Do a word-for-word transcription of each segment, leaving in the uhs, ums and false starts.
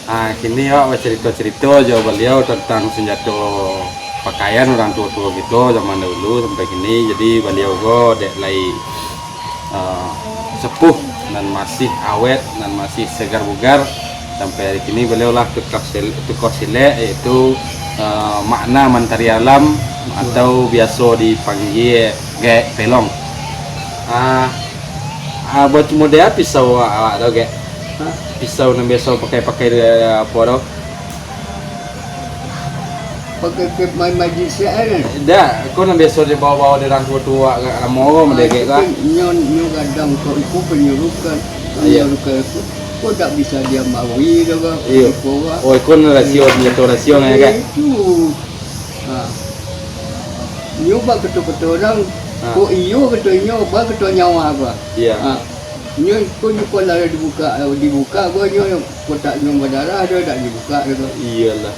Ah, kini awak bacarito-carito jo baliau tantang sanjato pakaian urang tuo-tuo kito zaman dahulu sampai kini. Jadi baliau ko dek lai, ah, sepuh nan masih awet, nan masih segar bugar. Sampai hari kini baliau lah tukar sil-, tukar silek, yaitu, ah, makna mantari alam atau biaso dipanggia Gaek Pelong. Ah, ah, buat model pisau awak tu, Gaek? Ha? Pisau nan biaso pakai-pakai di, apo tu? Pakai ke main majik siak kan? Dak, ko nan biaso dibawa-bawa di urang tuo-tuo agak lamo ko, model Gaek tu. Nyo, nyo gadang ko, iko panyurukan. Iyo. Panyurukan ko, ko dak bisa diamari doh ko. Iyo. Iko, Pak. Oh, iko nan rasio, senjato rasio kan, Gaek? Itu. Ha. Nyo bak kato-kato urang, ha, ko iyo kato inyo, bak kato nyawa ko. Iya. Ha. Nyo ko, nyo ko lah dibuka, dibuka ko nyo, kotak nyo badarah tu dak dibuka tu. Iyolah.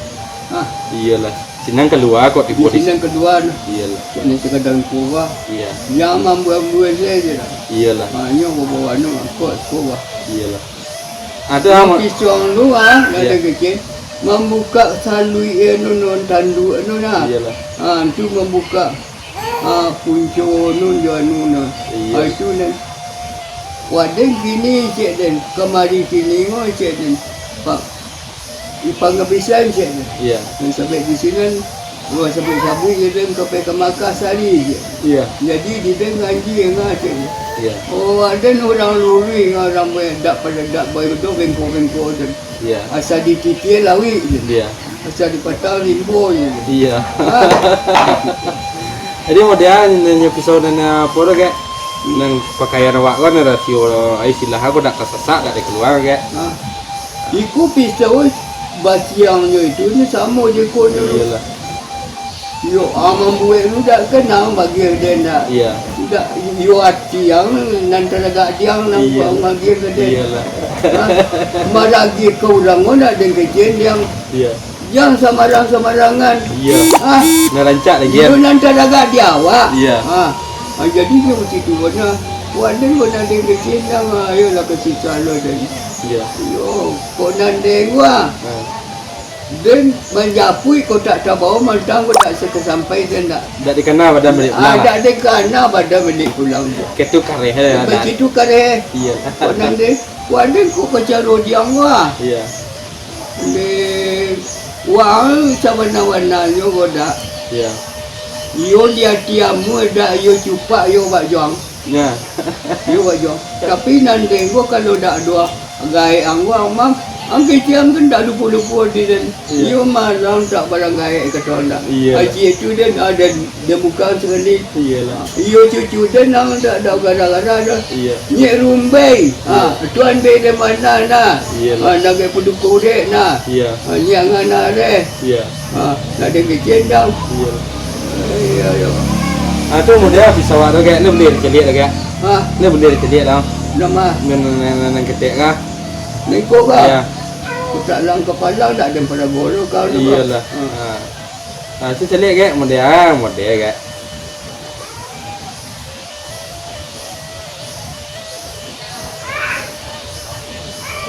Ha. Iyolah. Sinan kalua kok tibo di sinan kalua. Iyolah. Kok ni sakadar kalua. Iya. Yang mambuang-buang saja dah. Iyolah. Ha, nyo bawa anu, kok, kok bah. Iyolah. Ado amat. Pisau tu, ah, iya, ado kecil. Mambukak saluik anu, non tanduak anu nah. Iyolah. Ah, tu mambukak, ah, punco nun jo anu nah. Iya. Ah, itu nah. Waden kini cek den, kamari kini ngo cek den. Pak, ipang kapisan cek den. Iya. Dan sampai di sinan, wah, sampai sabuik je den, sampai ka Makkah sari je. Iya. Jadi di den ganji ngah cek den. Iya. Oh, aden urang luruih ngah, urang dak pado dak baik tu, bengkok-bengkok den. Iya. Asa dititia lawik je. Iya. Asa dipatang rimbo je. Iya. Ha. Jadi model nyo pisau nan apo tu, Kak? Nan pakaian awak kan rasio, ai silah aku dak kasasak, dak dikaluar, Kak. Ha. Iko pisau basiangnyo itu nyo samo je ko nyo. Iyolah. Yo, ah, mambuek tu dak kanang bagi den dak. Iya. Dak, yo ati ang nan talagak diang nan, iya, buat magiah ka den. Iyalah. Ha? Maragi ka urang ko nak den kecen diang. Iya. Diang samarang-samarangan. Iya. Ah. Nan rancak lagi. Yo nan talagak di awak. Iya. Ha. Ah, jadi yo baitu bana. Buat den ko nak den kecen diang, ah, ayolah ka sisa lo den. Iya. Yo, kok nan den gua. Ha. Den manjapuik kotak tabao mantang kotak sakasampai den dak. Dak dikana badan baliak pulang. Ah, dak dikana badan baliak pulang. Ketu kareh, eh, ado. Baitu kareh. Iya. Kok nan den, kok den kok kacaro diang wah. Iya. Den, wah, sabana-bananyo kok dak. Iya. Iyo di ati amuah dak, iyo cupak, iyo bajuang. Nya. Iyo, Pak Jo. Tapi nan den ko kalau dak ado gaek ang ko, ang mah, ang kecek ang kan dak lupo-lupo di den. Iya. Iyo mah, ang dak barang gaek kato ang dak. Iya. Aji itu den, ah, den, den buka sakali. Iyalah. Iyo cucu den, ang dak, dak gara-gara dah. Iya. Nyek Rumbai. Ha, iya. Tuan dek den mana nah. Iyalah. Ha, nak gaek paduko dek nah. Iya. Ha, nyek ngana deh. Iya. Ha, nak den kecek ang. Iya. Iya, iya. Ah, tu model pisau awak tu, Kak. Ni buliah dicaliak dah, Kak. Ha? Ni buliah dicaliak dah. Nama? Nan, nan, nan, nan ketek kah? Nan iko kah? Iya. Kotak lang kapalo dak den pada bolo kau tu, kah? Iyalah. Ha. Ha. Ha, tu caliak, Kak. Model, ah, model, Kak.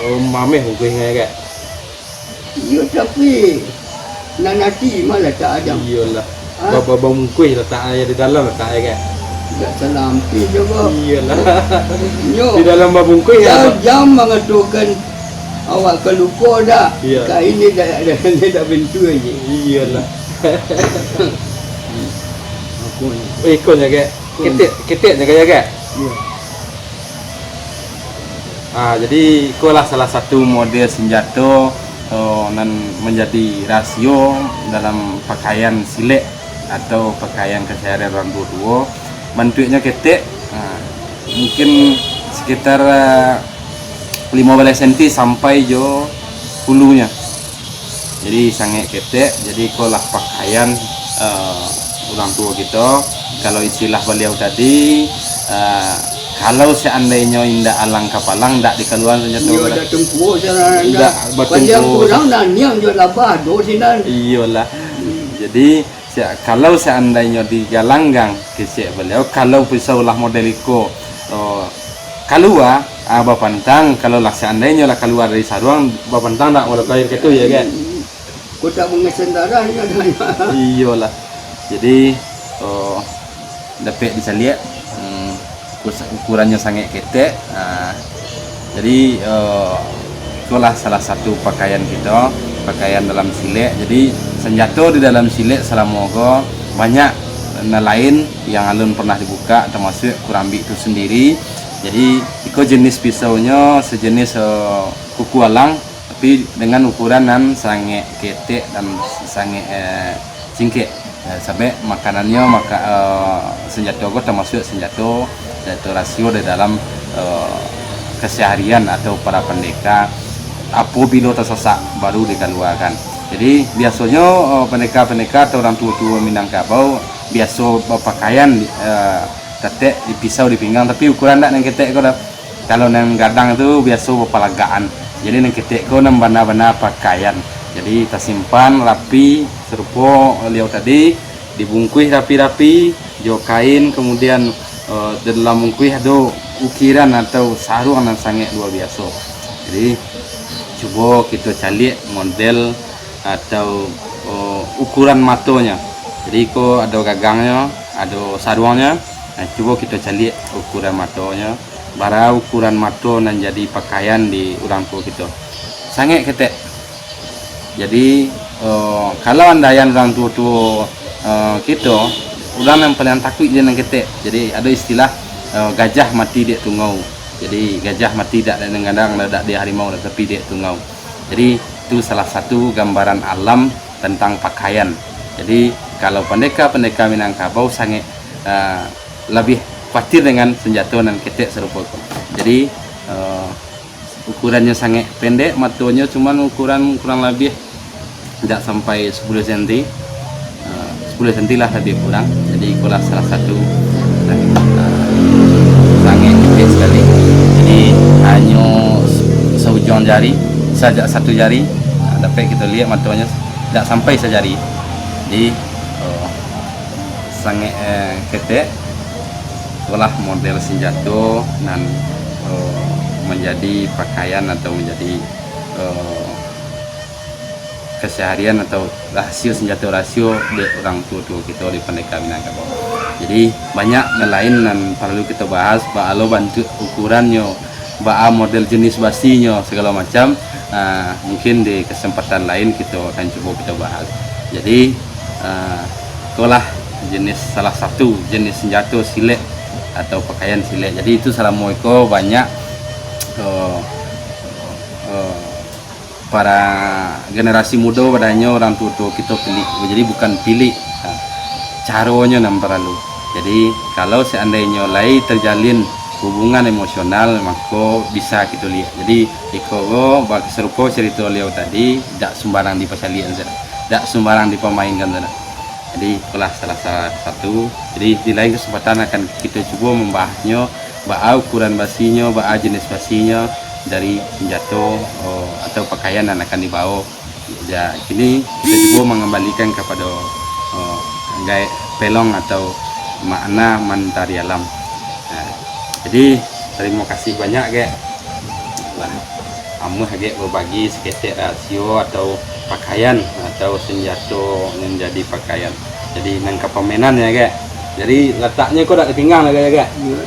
Oh, mameh bungkuih ngai, Kak. Iyo, tapi nan ati mah latak aja. Iyolah. Ha? Ba-, ba-, babungkuih latak aja di dalam latak aja, Kak. Dak salah ampih jo, Bang. Iyolah. Nyo. Di dalam babungkuih, jan, jan mangatokan awak ka luko dak. Iya. Kain ni dak, dak, dak bentuk aja. Iyolah. Aku ni. Oh, iko nyo, Kak. Ketek, ketek nyo, Kak, ya, Kak? Iya. Ah, jadi, ikolah salah satu model senjato, eh, nan manjadi rasio dalam pakaian silek atau pakaian kasaharian urang tuo-tuo. Bantuaknyo ketek, ah, mungkin sekitar, eh, limo baleh senti sampai jo ulunyo. Jadi, sangaik ketek. Jadi, ikolah pakaian, eh, urang tuo kito. Kalau istilah baliau tadi, eh, kalau seandainyo indak alang kapalang, ndak dikaluan senjato. Iyo, dak tungkuak salah. Ndak, batungkuak. Panjang kurang naniang jo labah do sinan. Iyolah. Hmm. Jadi, Sa-, kalau seandainyo digalanggang kecek baliau, kalau pisau lah model iko, oh, kalua, Ah, bapantang, kalau lah seandainyo lah kalua dari saruang, bapantang ndak molokai kaitu, yo, kan? Kotak bungesan darah ni ado. Iyolah. Jadi, oh, dapek dicaliak, hmm, ukus-, ukurannyo sangaik ketek. Ah, jadi, oh, itulah salah satu pakaian kito, pakaian dalam silek. Jadi, sanjato di dalam silek salamo ko banyak nan lain yang alun pernah dibuka, tamasuak kurambik tu sandiri. Jadi, iko jenis pisaunyo sejenis, eh, kuku alang, tapi dengan ukuran nan sangaik ketek dan sangaik, eh, singkek. Eh, sabab makanannyo, maka, eh, sanjato ko tamasuak sanjato, sanjato rasio di dalam, eh, keseharian atau para pandeka, apabilo tasasak baru dikaluakan. Jadi, biasonyo, eh, pandeka-pandeka atau urang tuo-tuo Minangkabau biaso bapakaian, eh, tatek di pisau di pinggang, tapi ukuran ndak nan ketek ko doh. Kalau nan gadang tu biaso bapalagaan. Jadi, nan ketek ko nan bana-bana pakaian. Jadi, tasimpan rapi, sarupo liau tadi, dibungkuih rapi-rapi jo kain, kemudian, eh, di dalam bungkuih ado ukiran atau saruang nan sangaik lua biaso. Jadi, cubo kito caliak model atau, oh, ukuran matonyo. Jadi, ko ado gagangnyo, ado saruangnyo. Nah, cubo kito caliak ukuran matonyo. Bara ukuran mato nan jadi pakaian di urang tuo kito. Sangaik ketek. Jadi, oh, kalau andaian urang tuo-tuo, eh, kito, urang yang paling takuik jo nan ketek. Jadi, ado istilah, eh, gajah mati dek tungau. Jadi, gajah mati dak dek nan gadang, dak dek harimau, tapi dek tungau. Jadi, itu salah satu gambaran alam tentang pakaian. Jadi, kalau pandeka-pandeka Minangkabau sangaik, ah, labiah khawatir dengan sanjato nan ketek sarupo ko. Jadi, ah, ukurannyo sangaik pendek, matonyo cuman ukuran kurang labiah dak sampai sapuluah senti. Ah, sapuluah senti lah labiah kurang. Jadi, ikolah salah satu, ah, sangaik ketek sakali. Jadi, hanyo sa-, saujuang jari, sajak satu jari, ah, dapek kito liek matonyo, dak sampai sajari. Jadi, oh, sangaik, eh, ketek. Itulah model sanjato nan, eh, manjadi pakaian atau manjadi, eh, keseharian atau rasio, sanjato rasio dek urang tuo-tuo kito di pandeka Minangkabau. Jadi, banyak nan lain nan paralu kito bahas, baa lo bantuak ukurannyo, baa model jenis basinyo, sagalo macam. Ah, mungkin di kesempatan lain kito akan cubo kito bahas. Jadi, ah, itulah jenis, salah satu jenis sanjato silek atau pakaian silek. Jadi, itu salamo iko banyak, eh, eh, para generasi mudo, badanyo urang tuo-tuo kito pilik. Jadi, bukan pilik, ha, caronyo nan paralu. Jadi, kalau seandainyo lai terjalin hubungan emosional, mako bisa kito liek. Jadi, iko ko bak-, sarupo carito liau tadi, dak sumbarang dipacaliak sajo, dak sumbarang dipamainkan sajo. Jadi, itulah salah sa-, satu. Jadi, di lain kesempatan akan kito cubo mambahaснyo, baa ukuran basinyo, baa jenis basinyo dari sanjato, oh, atau pakaian nan akan dibawo. Ja, kini kito cubo mangambalikan kapado, oh, gaek pelong atau makna mantari alam. Nah, jadi, tarimo kasih banyak, Gek. Lah, amuah, Gek, babagi saketek rasio atau pakaian atau sanjato nan jadi pakaian. Jadi, nan ka pamenan, yo, Gek. Jadi, lataknyo ko dak di pinggang lah, Gek, yo, Gek? Iyo.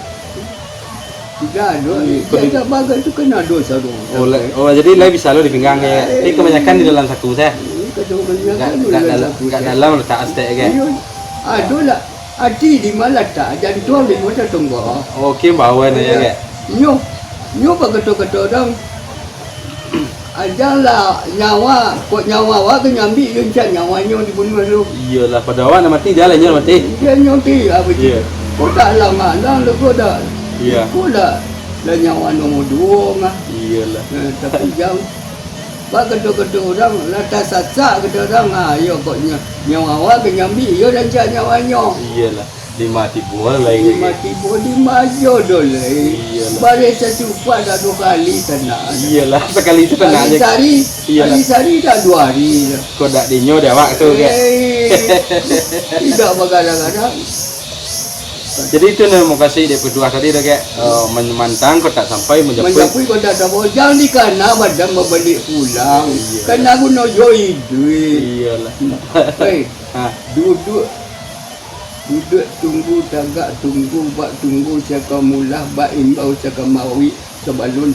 Tidak ado. Hmm, ko di- Tidak bagai tu kan ado saruang. Oh, la-, oh, jadi lai bisa lo di pinggang, Gek. Tapi kabanyakan di dalam saku, sah? Iyo, kadang kabanyakan di dalam saku, sah. Dak dalam latak saketek, Gek. Iyo. Ado lah. Ati di ma latak, jantuang di ma tonggo. Oke, bawa ni, yo, Gek. Nyo, nyo bakato-kato dong. Ajalah nyawa, kok nyawa awak ka nyo ambiak, yo, jan nyawanyo dibunuah tu. Iyolah, pado awak nak mati, jan lah inyo mati. Jan nyo mati, apo tu? Iyo. Kok dak lah malang tu, kok dak. Iyo. Kok dak, dak nyawa nomor duo mah. Iyolah. Eh, tapi jan. Bak kato-kato urang, lah tasasak kato urang, ha, iyo kok nya-, nyawa awak ka nyo ambiak, iyo rancak nyawanyo. Iyolah, di ma tibo lai. Di ma tibo, di ma jo do lai. Iyolah. Bareh sasupak dak duo kali tanak. Iyolah, sakali tu tanak je. Ari sari, iyolah, ari sari dak duo ari dah. Kok dak dinyo di awak tu, Gek? Eh, tidak bagadang-gadang. Jadi itu nan mukasuik dek peduah tadi tu, kek. Eh, man-, mantang kok tak sampai, manjapuik. Manjapuik kok tak sampai. Jan dikana badan babaliak pulang. Iyo. Kana guno jo iduik. Iyolah. Hei, ha. Duduak, duduak tunggu, tagak tunggu, bak tunggu saka mulah, bak imbau saka mauik, sabalun